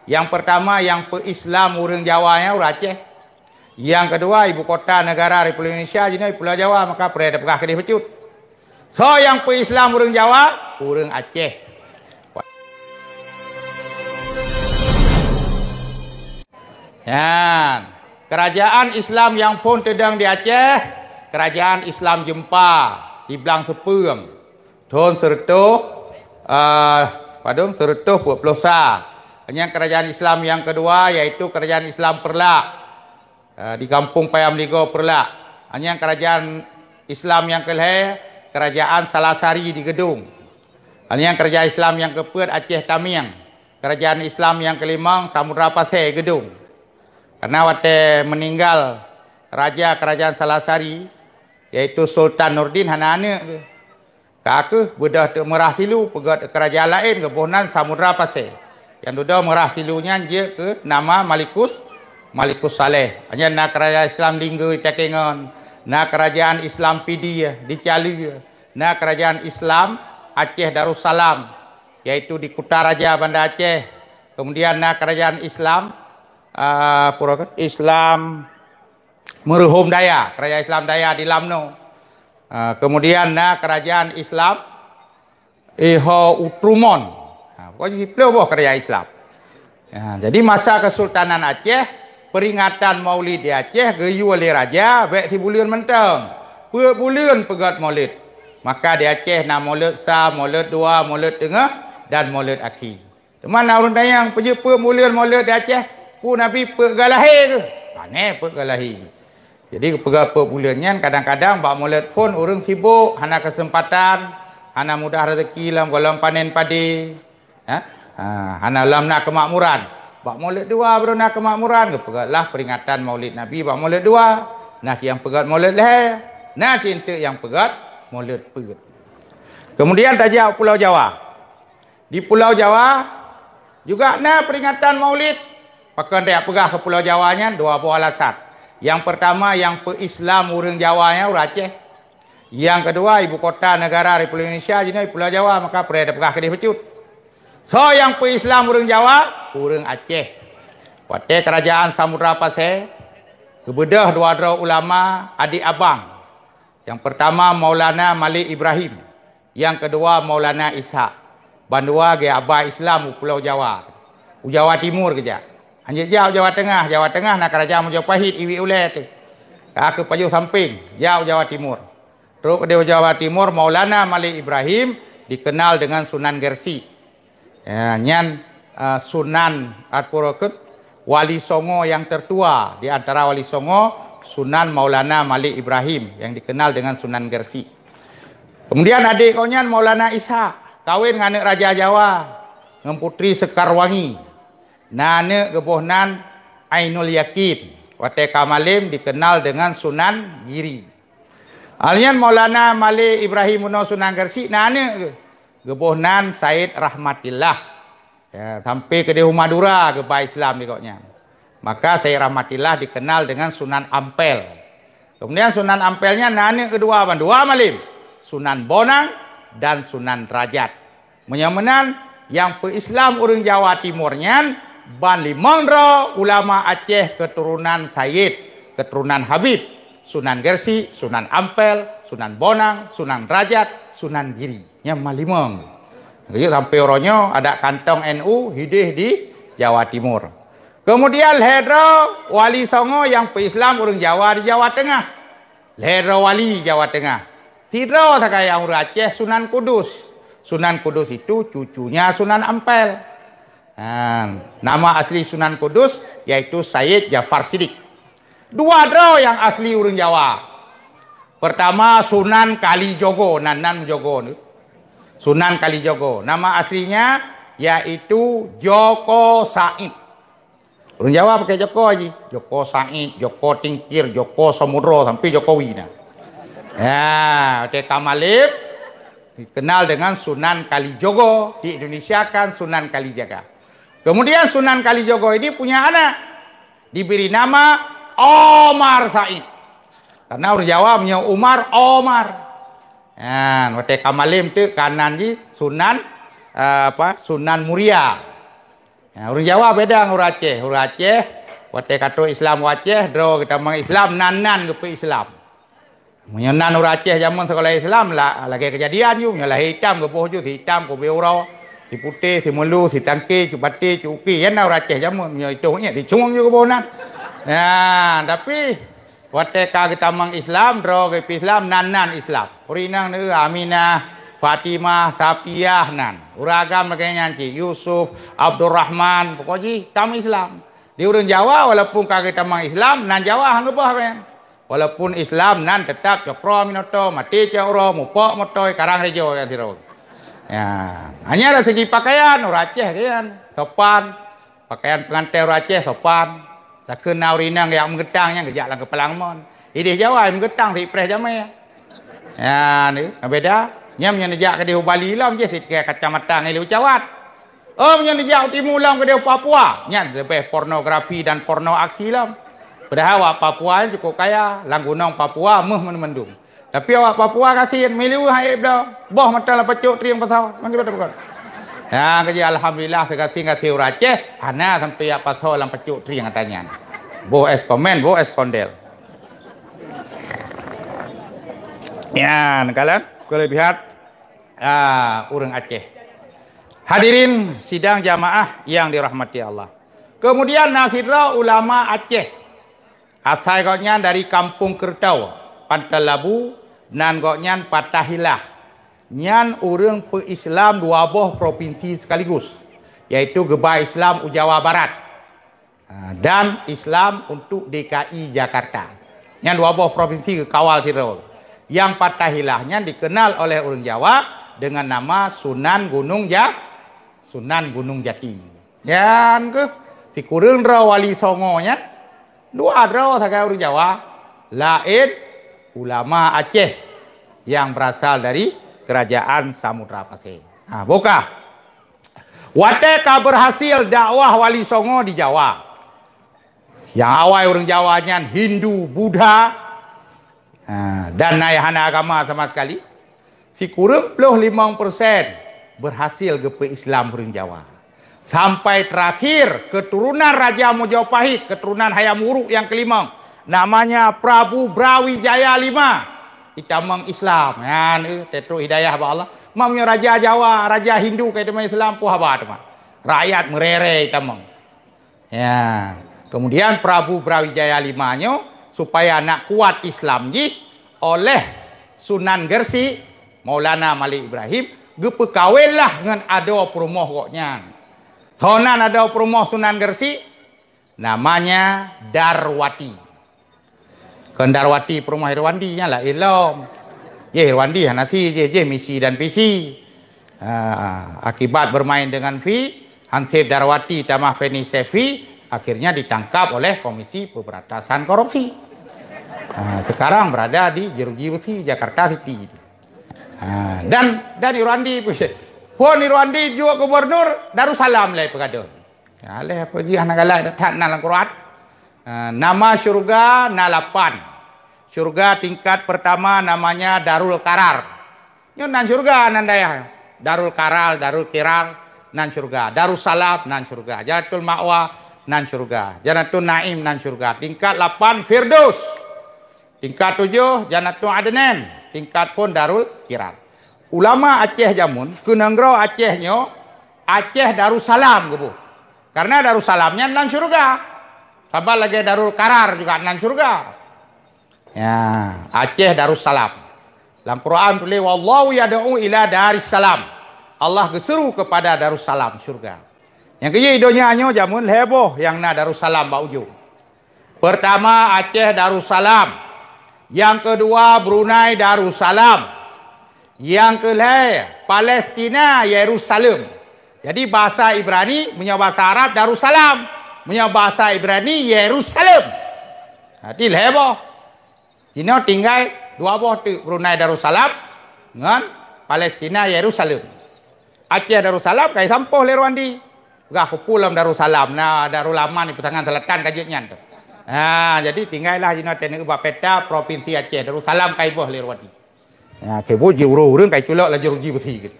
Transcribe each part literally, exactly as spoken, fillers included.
Nyang peurtama nyang peu-Islam ureuëng Jawa nyan ureuëng Aceh. Nyang keudua ibu kota negara Republik Indonesia jinoe Pulo Jawa, maka peuraya tapeugah keudeh bacut. Soe nyang peu-Islam ureuëng Jawa? Ureuëng Aceh. Nyan, kerajaan Islam nyang phon teudong di Aceh, kerajaan Islam Jeumpa di Blang Seupeueng, thon seureutôh, eh, padum, seureutôh peuet ploh sa. Nyang kerajaan Islam nyang keudua yaitu kerajaan Islam Peureulak, eh, di Gampông Paya Meuligoe Peureulak. Nyang kerajaan Islam nyang keulhée kerajaan Salasari di Geudong. Nyang kerajaan Islam nyang keupeuet Aceh Tamiang. Kerajaan Islam nyang keulimong Samudra Pasé Geudong. Karena watée meuninggal raja kerajaan Salasari, yaitu Sultan Nurdin, hana aneuëk geuh. Ka kheueh beudôh teuk Meurah Silu peugét kerajaan laén, geuboh nan Samudra Pasé. Nyang dudoe Meurah Silu nyan jeuet keu nama Malikus, Malikus Saleh. Nyan na kerajaan Islam Linggeue Takengon, na kerajaan Islam Pidie di Caleue, na kerajaan Islam Aceh Darussalam, yaitu di Kutaraja, Banda Aceh. Kemudian na kerajaan Islam, ah, pura ke? Islam Meureuhom Daya, kerajaan Islam Daya di Lamno. Ah, kemudian na kerajaan Islam Iho Utrumon. Ha, pokoknya siplôh boh kerajaan Islam. Ha, jadi masa Kesultanan Aceh, peringatan Maulid di Aceh geuyue lé raja bék sibuleuen mantong. Peuet buleuen peugét Maulid. Maka di Aceh na Maulid sa, Maulid dua, Maulid teungoh, dan Maulid akhé. Teuma na ureuëng tanyong, "Peue jeuet peuet buleuen Maulid di Aceh? Peue Nabi peuet ka lahé keuh?" Pane peuet ka lahé. Jadi, geupeugah peuet buleuen nyan, kadang-kadang bak Maulid phon ureuëng sibok, hana keuseumpatan, hana mudah rezeki lam gohlom panen padé, ha? Ha, hana lom na keumakmuran. Bak Maulid dua baru na keumakmuran, geupeugah lah peringatan Maulid Nabi bak Maulid dua. Na nyang peugét Maulid lhée, na cit eunteuk nyang peugét Maulid peuet. Kemudian tajak u Pulo Jawa. Di Pulo Jawa juga na peringatan Maulid. Pakon tajak peugah keu Pulo Jawa nyan? Dua boh alasan. Nyang peurtama, nyang peu-Islam ureuëng Jawa nyan ureuëng Aceh. Nyang keudua, ibu kota negara Republik Indonesia jinoe Pulo Jawa, maka peuraya tapeugah keudeh bacut. Soe nyang peu-Islam ureuëng Jawa? Ureuëng Aceh. Watée kerajaan Samudra Pasé geubeudôh dua droe ulama adik abang. Nyang peurtama Maulana Malik Ibrahim, nyang keudua Maulana Ishak. Bandua geuaba Islam u Pulo Jawa, u Jawa Timur geujak. Hanjeuet jak u Jawa Teungoh, Jawa Teungoh na Keurajeuen Majapahit iwik ulée teuh. Ka keupajoh sampéng, jak u Jawa Timur. Trok di Jawa Timur, Maulana Malik Ibrahim dikenal dengan Sunan Gersik. Ya, nyan, eh, Sunan, atau wali Songo yang tertua di antara wali Songo, Sunan Maulana Malik Ibrahim yang dikenal dengan Sunan Gersik. Kemudian adik gobnyan Maulana Ishak kawin ngon aneuk raja Jawa, ngon Putri Sekarwangi. Na aneuk geuboh nan Ainul Yakin, watée ka malem dikenal dengan Sunan Giri. Alnyan Maulana Malik Ibrahim bunoe Sunan Gersik na aneuk geuh, geuboh nan Said Rahmatillah. Ya, sampai keudeh u Madura geuba Islam di gobnyan. Maka Said Rahmatillah dikenal dengan Sunan Ampel. Kemudian Sunan Ampel nyan na aneuk keudua bandua malem, Sunan Bonang dan Sunan Rajat. Meunyoe meunan, nyang peu-Islam ureuëng Jawa Timur nyan ban limong droe ulama Aceh keturunan Sayyid, keturunan Habib, Sunan Gersik, Sunan Ampel, Sunan Bonang, Sunan Rajat, Sunan Giri. Nyan ban limong. Geuyue sampai uroe nyoe adak kantong N U hideh di Jawa Timur. Kemudian lhée droe wali Songo nyang peu-Islam ureuëng Jawa di Jawa Teungoh. Lhée droe wali Jawa Teungoh. Sidroe sagai nyang ureuëng Aceh, Sunan Kudus. Sunan Kudus itu cucunya Sunan Ampel. Nah, nama asli Sunan Kudus yaitu Sayyid Jafar Siddiq. Dua droe nyang asli ureuëng Jawa. Pertama Sunan Kalijogo, nan nan Jogo ni. Sunan Kalijogo. Nama aslinya yaitu Joko Said. Ureuëng Jawa pakai Joko ji. Joko Said, Joko Tingkir, Joko Samudro, sampai Jokowi na. Ya, watée ka malem dikenal dengan Sunan Kalijogo, diindonesiakan Sunan Kalijaga. Kemudian Sunan Kalijogo ini punya anak, diberi nama Omar Said. Karena ureuëng Jawa meunyoe Umar, Omar. Nah, watée ka malem teuk ka nan ji Sunan, eh, apa, Sunan Muria. Nah, ureuëng Jawa beda ngon ureuëng Aceh. Ureuëng Aceh, watée ka trok Islam u Aceh, droe geutamong Islam, nan-nan geupeu Islam. Meunyoe nan ureuëng Aceh jameun sekolah Islam, la-, lagée keujadian ju, meunyoe lahé itam geuboh ju, si itam keu ubé uroe, si putéh, si meulu, si tangke, si baté, si uki, nyan na ureuëng Aceh jameun, meunyoe itôh ingat, si cueng ju geuboh nan. Nah, tapi watée ka geutamong Islam, droe geupeu Islam, nan-nan Islam. Ureuëng inong neu Aminah, Fatimah, Sapiah nan. Ureuëng agam lagée nyan cit, Yusuf, Abdurrahman, pokok jih tam Islam. Di ureuëng Jawa, walaupun ka geutamong Islam, nan Jawa han geuboh nyan. Walaupun Islam nan teutap cokro minoto, maté cokro, mupok motoi, karang rejo nyang sidroe. Ya, hanya dari segi pakaian, ureuëng Aceh kan sopan. Pakaian pengantin ureuëng Aceh sopan. Takheun na ureuëng inong jak meugeutang nyan geujak lam keupalang mon. Ideh Jawa meugeutang si preh jamé. Ya, ni beda. Nyam nyan jak keudeh u Bali lom jih si kacamata ngilu cawat. Oh, meunyoe neujak u timu lom keudeh Papua, nyan leubeh pornografi dan porno aksi lom. Padahai awak Papua nyan cukup kaya, lam gunong Papua méuh mandum. Tapi awak Papua gasien, miliweuh han ék bloe, boh mata lam pacok trieng pasoe. Ngon kiban takot. Nah, keujih alhamdulillah, sigasien-gasien ureuëng Aceh hana sampai jak pasoe lam pacok trieng ata nyan. Boh es komen, boh es kondel. Nyan, kalon kelebihan, ah, ureuëng Aceh. Hadirin sidang jamaah yang dirahmati Allah. Kemudian na sidroe ulama Aceh. Asai gobnyan dari Kampung Keureutoe, Panton Labu, nan gobnyan Fatahillah. Nyan ureuëng peu-Islam dua boh propinsi sekaligus, yaitu geuba Islam u Jawa Barat. Ha, dan Islam untuk D K I Jakarta. Nyan dua boh provinsi geukawal sidroe. Nyang Fatahillah nyan dikenal oleh ureuëng Jawa dengan nama Sunan Gunung Ja-, Sunan Gunung Jati. Nyan keuh sikureueng droe Wali Songo nyan, dua droe sagai ureuëng Jawa, laén ulama Aceh yang berasal dari kerajaan Samudra Pasir. Ha, bukah. Watée ka berhasil dakwah Wali Songo di Jawa, nyang awai ureuëng Jawa nyan Hindu, Buddha, ha, dan na nyang hana agama sama sekali, sikureueng ploh limong persen berhasil geupeu-Islam ureuëng Jawa. Sampai terakhir, keturunan Raja Majapahit, keturunan Hayam Wuruk nyang keulima, namanya Prabu Brawijaya lima, itamong Islam. Nyan, eh, teutrok hidayah bak Allah. Meunyoe raja Jawa, raja Hindu ka itamong Islam, peue haba teuma. Rakyat meurere itamong. Ya. Kemudian Prabu Brawijaya lima nyoe supaya nak kuat Islam jih oleh Sunan Geursik, Maulana Malik Ibrahim, geupeukawenlah ngon adoe peurumoh gobnyan. Soe nan adoe peurumoh Sunan Geursik? Namanya Darwati. Kon Darwati peurumoh Irwandi nyan laén lom. Jih Irwandi hana si, jih, jih misi dan visi. Ha, akibat bermain dengan fee, Hansip Darwati tamah Feni Sefi akhirnya ditangkap oleh Komisi Pemberantasan Korupsi. Ha, sekarang berada di Jeruji Besi, Jakarta City. Ha, dan, dan Irwandi pun, pun Irwandi jok gubernur Darussalam lé peugadôh. Ya, lé apa jih hana galak that na lam Quran. Ha, nama syurga na lapan. Syurga tingkat pertama namanya Darul Karar. Nyoe nan syurga nan dayah. Darul Karal, Darul Kiral, nan syurga. Darussalam, nan syurga. Jannatul Ma'wa, nan syurga. Jannatul Naim, nan syurga. Tingkat lapan Firdaus. Tingkat tujoh Jannatul Adnan. Tingkat phon Darul Kiral. Ulama Aceh jameun, keu nanggroe Aceh nyoe, Aceh Darussalam geuboh. Karena Darussalam nyan nan syurga. Saban lagée Darul Karar juga nan syurga. Ya, Aceh Darussalam. Lam Quran tuléh, "Wallahu yad'u ila daris salam." Allah geuseuru kepada Darussalam, syurga. Nyang keujih donya nyoe jameun lhée boh nyang na Darussalam bak ujong. Pertama Aceh Darussalam. Yang kedua Brunei Darussalam. Yang keulhée Palestina Yerusalem. Jadi bahasa Ibrani, meunyoe bahasa Arab Darussalam. Meunyoe bahasa Ibrani Yerusalem. Jadi lhée boh. Cina tinggai dua boh teuk, Brunei Darussalam ngon Palestina Yerusalem. Aceh Darussalam kai sampôh lé Rwandi. Peugah kupu lam Darussalam, na Darul Aman di Peutangan Selatan ka jeuet nyan tu. Ha, jadi tinggailah jinoe teuneuk bak peta Propinsi Aceh, Darussalam kai boh lé Rwandi. Ha, keu boh jih ureuëng-ureuëng kai culok laju ruji beusi gitu.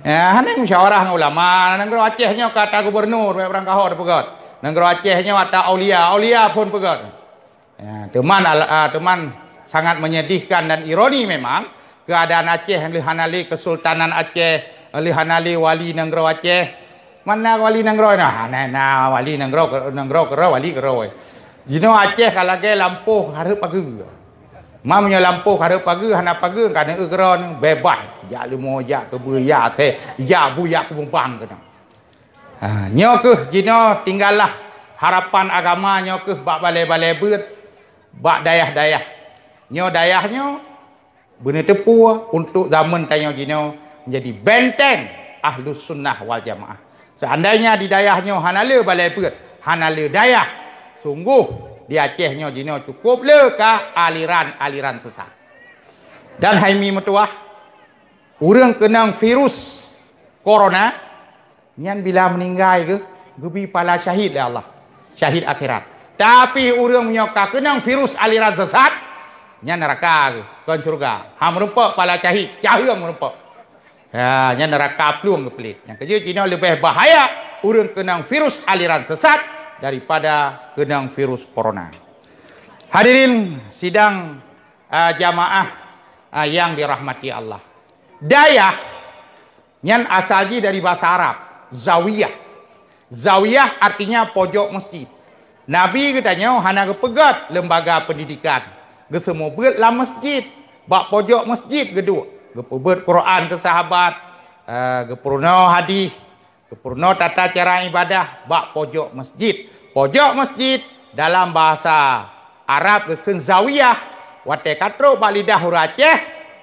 Ya, hana musyawarah ngon ulama. Nanggroe Aceh nyoe ka ata gubernur, banyak ureuëng kaho teupeugöt. Nanggroe Aceh nyoe ata aulia, aulia phon peugöt. Ya, teuma al-, ah, teuma sangat menyedihkan dan ironi memang, keuadaan Aceh lheueh hana lé Kesultanan Aceh, lheueh hana lé wali nanggroe Aceh. Mana wali nanggroe? Nah, hana na wali nanggroe, nanggroe keudroe, wali keudroe. Jinoe Aceh ka lagée lampôh hareup pageue. Ma meunyoe lampôh hareup pageue, hana pageue, ka neueu keudroe beubaih. Jak leumo, jak keubeue, jak asée, jak bu, jak keubeubang keunoe. Ha, nyoe kheueh jinoe tinggallah harapan agama nyoe kheueh bak balée-balée beuet, bak dayah-dayah. Nyoe dayah nyoe beuneuteupue untuk zaman tanyoe jinoe menjadi benteng Ahlus Sunnah wal Jamaah. Seandainya di dayah nyoe hana le balée beuet, hana le dayah, sungguh di Aceh nyoe jinoe cukup le ka aliran-aliran sesat. Dan hai mi meutuwah, ureuëng keunong virus corona, nyan bila meuninggai geuh, geubi pala syahid lé Allah. Syahid akhirat. Tapi ureuëng nyoe ka keunong virus aliran sesat, nyan neuraka geuh, kon syeuruga. Ha meurumpok pala syahid, caheueng meurumpok. Ya, nyan neuraka plueng geupeulet. Nyang keujeuet jinoe leubeh bahaya ureuëng keunong virus aliran sesat daripada keunong virus corona. Hadirin sidang, ah, jamaah, ah, yang dirahmati Allah. Dayah nyan asal jih dari bahasa Arab, zawiyah. Zawiyah artinya pojok masjid. Nabi geutanyoe hana geupeugét lembaga pendidikan, geuseumeubeuet lam masjid, bak pojok masjid geuduek, geupeubeuet Quran keu sahabat, eh, geupeurunoe hadis, geupeurunoe tata cara ibadah bak pojok masjid. Pojok masjid dalam bahasa Arab geukheun zawiyah, watée ka trok bak lidah ureuëng Aceh,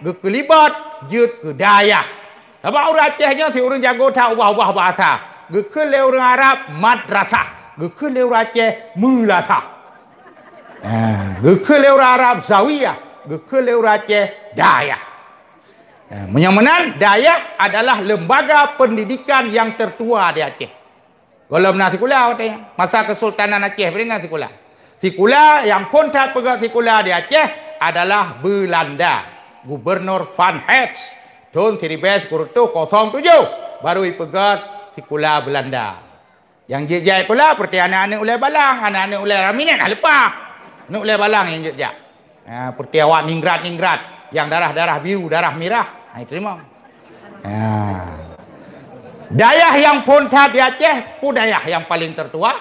geukeulibot jeuet keu dayah. Sabab ureuëng Aceh nyoe si ureuëng jago that ubah-ubah bahasa. Geukheun lé ureuëng Arab madrasah, geukheun lé ureuëng Aceh meulasah. Ah, geukheun lé ureuëng Arab zawiyah, geukheun lé ureuëng Aceh dayah. Ah, meunyoe meunan, dayah adalah lembaga pendidikan yang tertua di Aceh. Gohlom na sikula watée nyan. Masa Kesultanan Aceh bri na sikula. Sikula nyang phon that peugét sikula di Aceh adalah Beulanda. Gubernur Van Hest. Thon siribée sikureueng reutôh kosong tujoh baru ipeugét sikula Beulanda. Nyang jeuet jak sikula, peureuté aneuëk-aneuëk ulée balang, aneuëk-aneuëk ulée raminet, ah, leupah. Aneuëk ulée balang nyang jeuet jak. Ha, peureuté awak ningrat-ningrat, nyang darah-darah biru, darah mirah, ha, iteurimong. Ha. Dayah nyang phon that di Aceh, peue dayah nyang paleng teutua,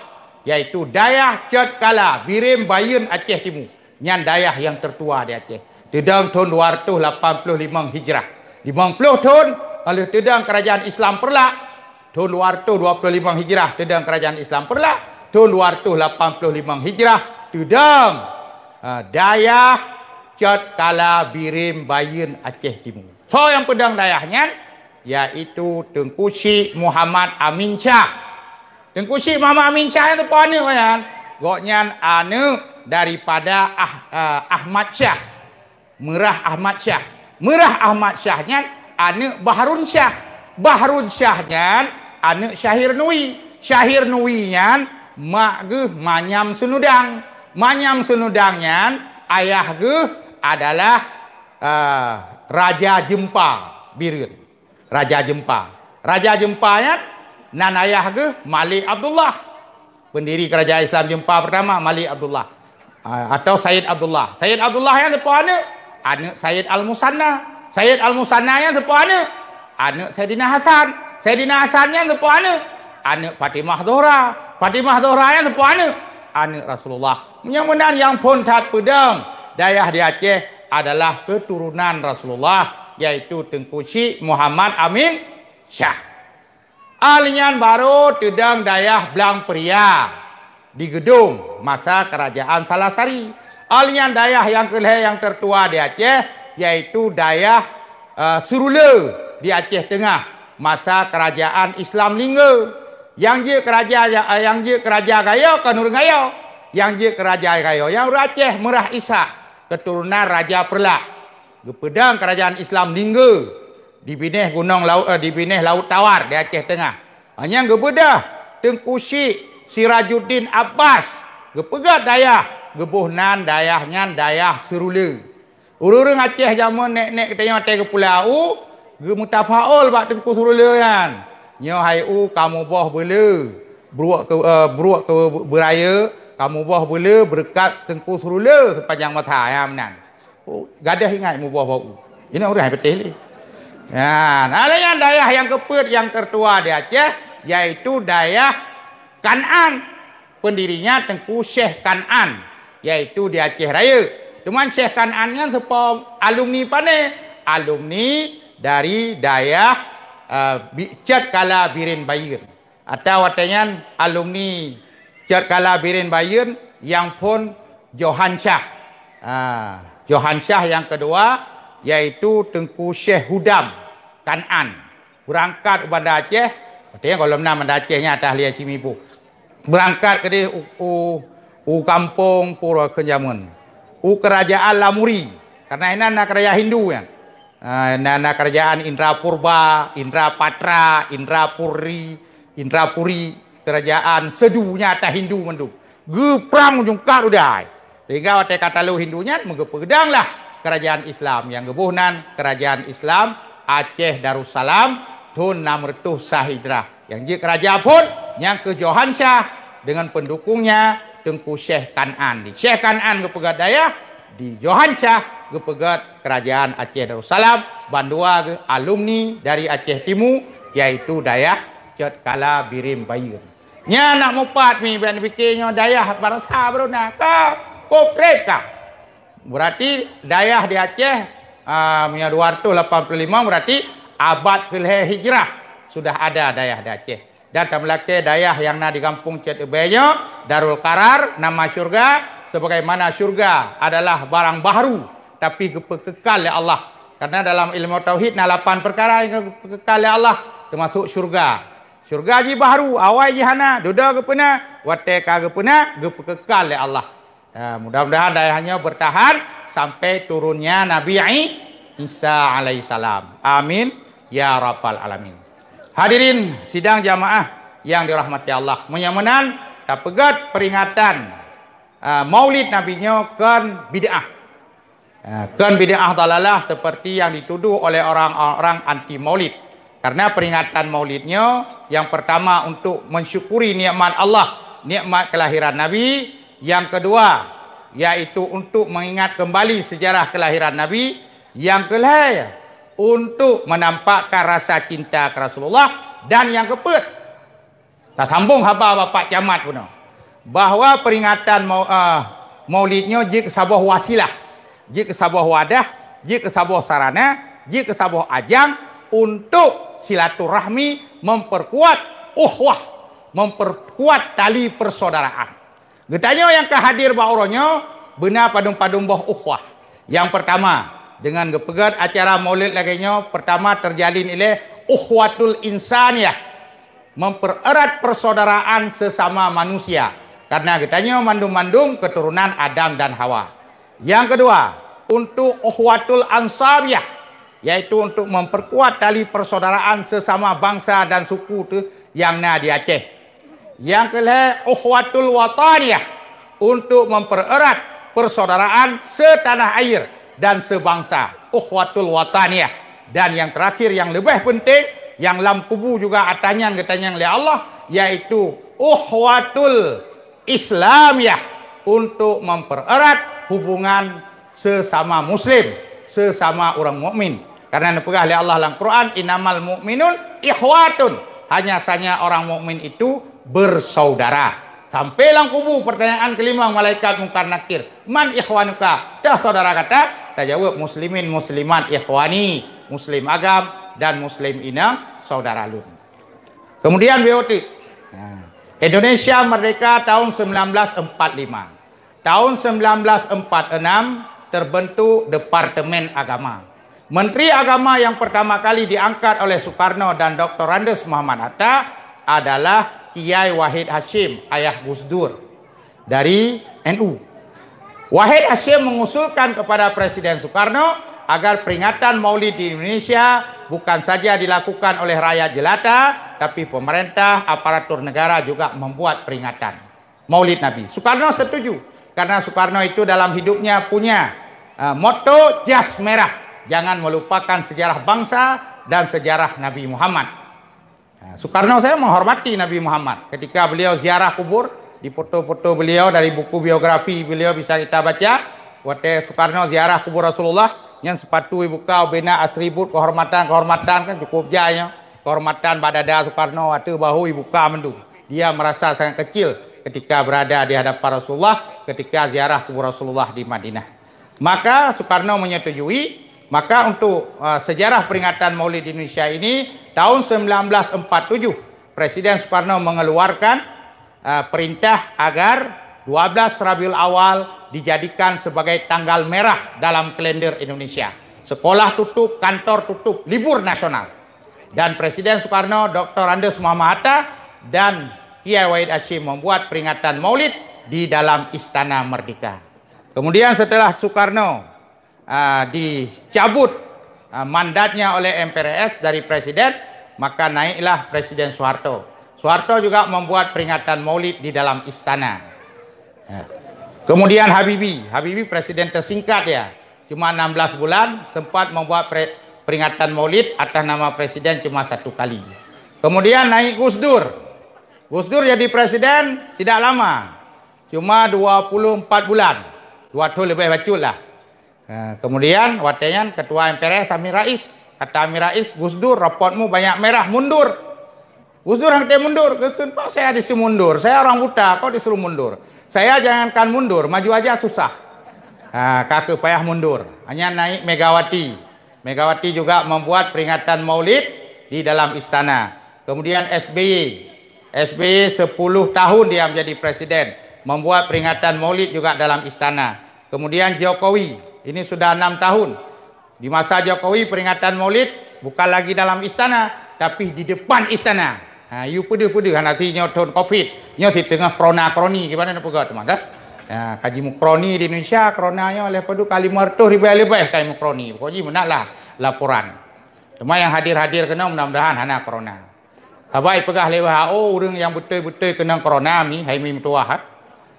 yaitu dayah Cot Kala, Bireuen Bayeuen Aceh Timu. Nyan dayah nyang teutua di Aceh. Teudong thon dua reutôh lapan ploh limong Hijrah. Limong ploh thon, ka lheueh teudong keurajaan Islam Peureulak, thon dua reutôh dua ploh limong Hijrah teudong keurajaan Islam Peureulak, thon dua reutôh lapan ploh limong Hijrah teudong, ha, dayah Cot Kala Bireuen Bayeuen Aceh Timu. Soe nyang peudong dayah nyan? Yaitu Teungku Syik Muhammad Amin Syah. Teungku Syik Muhammad Amin Syah nyan soe aneuëk nyan? Gobnyan aneuëk daripada Ah-, eh, Ahmad Syah. Meurah Ahmad Syah. Meurah Ahmad Syah nyan aneuëk Bahrun Syah. Bahrun Syah nyan aneuëk Syahir Nui. Syahir Nui nyan mak geuh Manyam Seunudang. Manyam Seunudang nyan ayah geuh adalah, eh, Raja Jeumpa Bireuen. Raja Jeumpa. Raja Jeumpa nyan nan ayah geuh Malik Abdullah. Pendiri Kerajaan Islam Jeumpa pertama, Malik Abdullah. Ah, atau Said Abdullah. Said Abdullah nyan soe aneuëk? Aneuëk Said Al-Musanna. Said Al-Musanna nyan soe aneuëk? Aneuëk Saidina Hasan. Saidina Hasan nyan soe aneuëk? Aneuëk Fatimah Zuhra. Fatimah Zuhra nyan soe aneuëk? Aneuëk Rasulullah. Meunyoe meunan nyang phon that peudong dayah di Aceh adalah keturunan Rasulullah, yaitu Teungku Syik Muhammad Amin Syah. Ahli nyan barô teudong dayah Blang Peuria di Geudong masa Kerajaan Salasari. Ahli nyan dayah nyang keulhée nyang teutua di Aceh, yaitu dayah, eh, Seurule di Aceh Teungoh masa Kerajaan Islam Lingga. Nyang jeuet keu raja, nyang jeuet keu raja Gayo kon ureuëng Gayo. Nyang jeuet keu raja Gayo, nyang ureuëng Aceh Meurah Ishak, keturunan Raja Peureulak. Geupeudong Kerajaan Islam Lingga. Dibinéh Gunong Laut, eh, dibinéh Laut Tawar di Aceh Teungoh. Nyan geubeudôh Teungku Syik Sirajuddin Abbas geupeugét dayah, geuboh nan dayah nyan dayah Seurule. Ureuëng-ureuëng Aceh jameun nék-nék geutanyoe watée geupula u, Geumutafaul bak Teungku Seurule nyan. Nyoe hai u kamoe boh beule, bruek keu, eh, bruek keu beurayeuk, kamoe boh beule beureukat Teungku Seurule sepanjang masa, nyan meunan. Oh, gadôh ingat muboh bak u. Inoe ureueng hai beuteh lé. Nyan, nah, nyan dayah nyang keupeuet nyang tertua di Aceh, yaitu dayah Kan'an. Pendirinya Teungku Syekh Kan'an, yaitu di Aceh Rayeuk. Teuma Syekh Kan'an nyan soe po alumni pané? Alumni dari dayah, eh, Bi-, Cot Kala Bireuen Bayeuen. Atau watée nyan alumni Cot Kala Bireuen Bayeuen nyang phon Johan Syah. Ah, Johan Syah nyang keudua, yaitu Teungku Syekh Hudam Kan'an. Beurangkat u Banda Aceh, watée nyan gohlom na Banda Aceh nyan ateuh lian Simibu. Beurangkat keudeh u, u, u gampông Pura Keunjameun, u keurajaan Lamuri, karna inan na keurajaan Hindu nyan. Ah, na, na keurajaan Indra Purba, Indra Patra, Indra Puri, Indra Puri, keurajaan Sedu nyan ateuh Hindu mandum. Geuprang ujong kat udai. Sehingga watée ka talo Hindu nyan, meugeupeudanglah keurajaan Islam nyang geuboh nan Keurajaan Islam Aceh Darussalam thon nam reutôh sa Hijrah. Nyang jeuet keuraja phon, nyang keu Johan Syah deungon peundukungnya Teungku Syekh Kan'an. Di Syekh Kan'an geupeugét dayah, di Johan Syah geupeugét Keurajaan Aceh Darussalam, bandua geuh alumni dari Aceh Timu, yaitu dayah Cot Kala Bireuen Bayeuen. Nyan nak mupat mi, bék neupike nyoe dayah barasa baroe na ka, konkret ka. Berarti dayah di Aceh, ah, meunyoe dua ratus lapan puluh lima, berarti abad keulhée Hijrah sudah ada dayah di Aceh. Dan tameulakée dayah nyang na di gampông Cot Ubée nyoe, Darul Qarar, nama syurga, sebagaimana syurga adalah barang bahru, tapi geupeukekal lé Allah. Karena dalam ilmu tauhid na lapan peukara nyang geupeukekal lé Allah, teumasuk syurga. Syurga jih bahru, awai jih hana, dudoe geupeuna, watée ka geupeuna, geupeukekal lé Allah. Ya, mudah-mudahan dayah nyoe bertahan sampai turunnya Nabi I-, Isa alaihissalam. Amin ya rabbal alamin. Hadirin sidang jamaah yang dirahmati Allah, meunyoe meunan tapeugét peringatan, ah, Maulid Nabi nyoe kon bid'ah. Ah, kon bid'ah dalalah seperti yang dituduh oleh orang-orang anti Maulid. Karena peringatan Maulid nyoe, yang pertama untuk mensyukuri nikmat Allah, nikmat kelahiran Nabi, yang kedua, yaitu untuk mengingat kembali sejarah kelahiran Nabi, yang kelhée, untuk menampakkan rasa cinta ke Rasulullah, dan yang keempat, tasambong haba Bapak Camat bunoe, bahwa peringatan mau-, ah, Maulid nyoe jeuet keu saboh wasilah, jeuet keu saboh wadah, jeuet keu saboh sarana, jeuet keu saboh ajang untuk silaturahmi, memperkuat ukhuwah, memperkuat tali persaudaraan. Geutanyoe nyang ka hadir bak uroe nyoe beuna padum-padum boh ukhuwah. Nyang pertama, deungon geupeugét acara Maulid lagée nyoe, pertama terjalin ilée ukhuwatul insaniyah, mempererat persaudaraan sesama manusia, karena geutanyoe mandum-mandum keturunan Adam dan Hawa. Yang kedua, untuk ukhuwatul ansabiyah, yaitu untuk memperkuat tali persaudaraan sesama bangsa dan suku teuh nyang na di Aceh. Yang kelhée, ukhuwatul wataniyah, untuk mempererat persaudaraan setanah air dan sebangsa, ukhuwatul wataniyah. Dan yang terakhir, yang leubeh penting, yang lam kubu juga atanyang geutanyang lé Allah, yaitu ukhuwatul Islamiyah, untuk mempererat hubungan sesama muslim, sesama ureuëng mukmin. Karena neupeugah lé Allah lam Quran, "Innamal mu'minun ikhwatun." Hanya saja orang mukmin itu bersaudara. Sampai lam kubu pertanyaan kelima malaikat Mungkar Nakir, "Man ikhwanuka?" Teuh saudara gata? Tajaweueb, "Muslimin muslimat ikhwani." Muslim agam dan muslim inong saudara lôn. Kemudian B O T. Nah, Indonesia merdeka tahun sembilan belas empat lima. Tahun sembilan belas empat enam terbentuk Departemen Agama. Menteri Agama yang pertama kali diangkat oleh Soekarno dan Doktor Andes Muhammad Hatta adalah Kiai Wahid Hasyim, ayah Gus Dur, dari N U. Wahid Hasyim mengusulkan kepada Presiden Soekarno agar peringatan Maulid di Indonesia bukan saja dilakukan oleh rakyat jelata, tapi pemerintah, aparatur negara juga membuat peringatan Maulid Nabi. Soekarno setuju, karena Soekarno itu dalam hidupnya punya, eh, moto jas merah, "Jangan melupakan sejarah bangsa, dan sejarah Nabi Muhammad. Nah, Soekarno saya menghormati Nabi Muhammad. Ketika beliau ziarah kubur, di foto-foto beliau, dari buku biografi beliau bisa kita baca, watée Soekarno ziarah kubur Rasulullah, nyan sepatu ibuka, ubena, atribut kehormatan-kehormatan kan cukup jai nyan. Kehormatan bak dada Soekarno, ateueh bahu ibuka mandum. Dia merasa sangat kecil ketika berada di hadapan Rasulullah, ketika ziarah kubur Rasulullah di Madinah. Maka Soekarno menyetujui, maka untuk, uh, sejarah peringatan Maulid di Indonesia ini, tahun sembilan belas empat tujuh, Presiden Soekarno mengeluarkan, uh, perintah agar dua belas Rabiul Awal dijadikan sebagai tanggal merah dalam kalender Indonesia. Sekolah tutup, kantor tutup, libur nasional. Dan Presiden Soekarno, Doktor Andes Muhammad Hatta, dan Kiai Wahid Hasyim membuat peringatan Maulid di dalam Istana Merdeka. Kemudian setelah Soekarno, ah, dicabut, ah, mandatnya oleh M P R S dari presiden, maka naiklah Presiden Soeharto. Soeharto juga membuat peringatan Maulid di dalam istana. Ya. Kemudian Habibie, Habibie presiden tersingkat ya, cuma enam belas bulan, sempat membuat pre-, peringatan Maulid atas nama presiden cuma satu kali. Kemudian naik Gus Dur. Gus Dur jadi presiden tidak lama, cuma dua puluh empat bulan. Dua tahun lebih bacut lah. Ha, kemudian watée nyan ketua M P R S Amin Rais. Kata Amin Rais, "Gus Dur, rapotmu banyak merah, mundur." Gus Dur hana mundur. Geukheun, "Pak, saya disuruh mundur. Saya orang buta, kok disuruh mundur? Saya jangankan mundur, maju aja susah." Ha, ka kheueh payah mundur. Hanya naik Megawati. Megawati juga membuat peringatan Maulid di dalam istana. Kemudian S B Y. S B Y sepuluh tahun dia menjadi presiden, membuat peringatan Maulid juga dalam istana. Kemudian Jokowi, ini sudah enam tahun. Di masa Jokowi, peringatan Maulid bukan lagi dalam istana, tapi di depan istana. Ha, you peudeuh-peudeuh, hana si nyoe thon covid, nyoe si teungoh corona-corona, gimana nak peugah teuma, kan? Ha, kaji mukroni di Indonesia, corona nyoe leubeh padu ka lima ratus ribu lebih kaji mukroni. Pokok jih meunan lah laporan. Cuma yang hadir-hadir keunoe, mudah-mudahan hana corona. Sabai peugah lé W H O, ureuëng nyang beutôi-beutôi keunong corona mi, hai mi meutuwah, ha?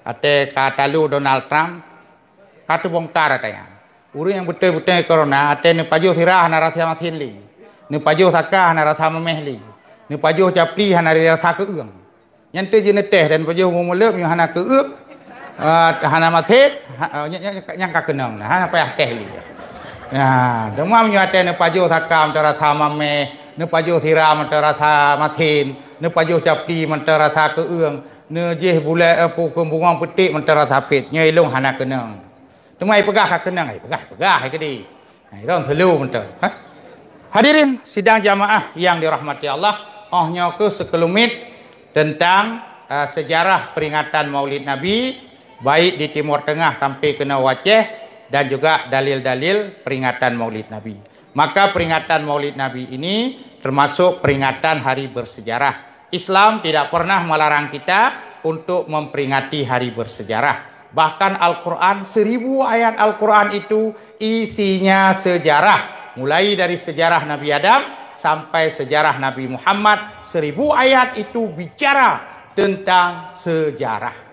Até ka talu Donald Trump, ka teubongkar até nyan. Ureuëng nyang beutôi-beutôi corona, até neupajoh sira hana rasa masin lé. Neupajoh saka hana rasa mameh lé. Neupajoh capli hana rasa keueung. Nyan teuh jeuneuteh dan pajoh meuleueb nyoe hana keueuk, eh, hana maté, ha, eh, nya, nya, nya, nyang ka keunong, nah, hana payah teh lé. Nah, teuma meunyoe até neupajoh saka mantong rasa mameh, neupajoh sira mantong rasa masin, neupajoh capli mantong rasa keueung, neujih bulée, eh, pu-, bungong peutik mantong rasa pet, nyoe ilong hana keunong. Teuma ipeugah ka keunong, ipeugah, ipeugah, ikedi. Nah, ilong selu mantong. Ha? Hadirin sidang jamaah yang dirahmati Allah, oh nyoe keuh seukeulumit tentang, eh, sejarah peringatan Maulid Nabi, baik di Timur Tengah sampai keunoe u Aceh, dan juga dalil-dalil peringatan Maulid Nabi. Maka peringatan Maulid Nabi ini termasuk peringatan hari bersejarah. Islam tidak pernah melarang kita untuk memperingati hari bersejarah. Bahkan Al-Quran, seribu ayat Al-Quran itu isinya sejarah. Mulai dari sejarah Nabi Adam sampai sejarah Nabi Muhammad, seribu ayat itu bicara tentang sejarah.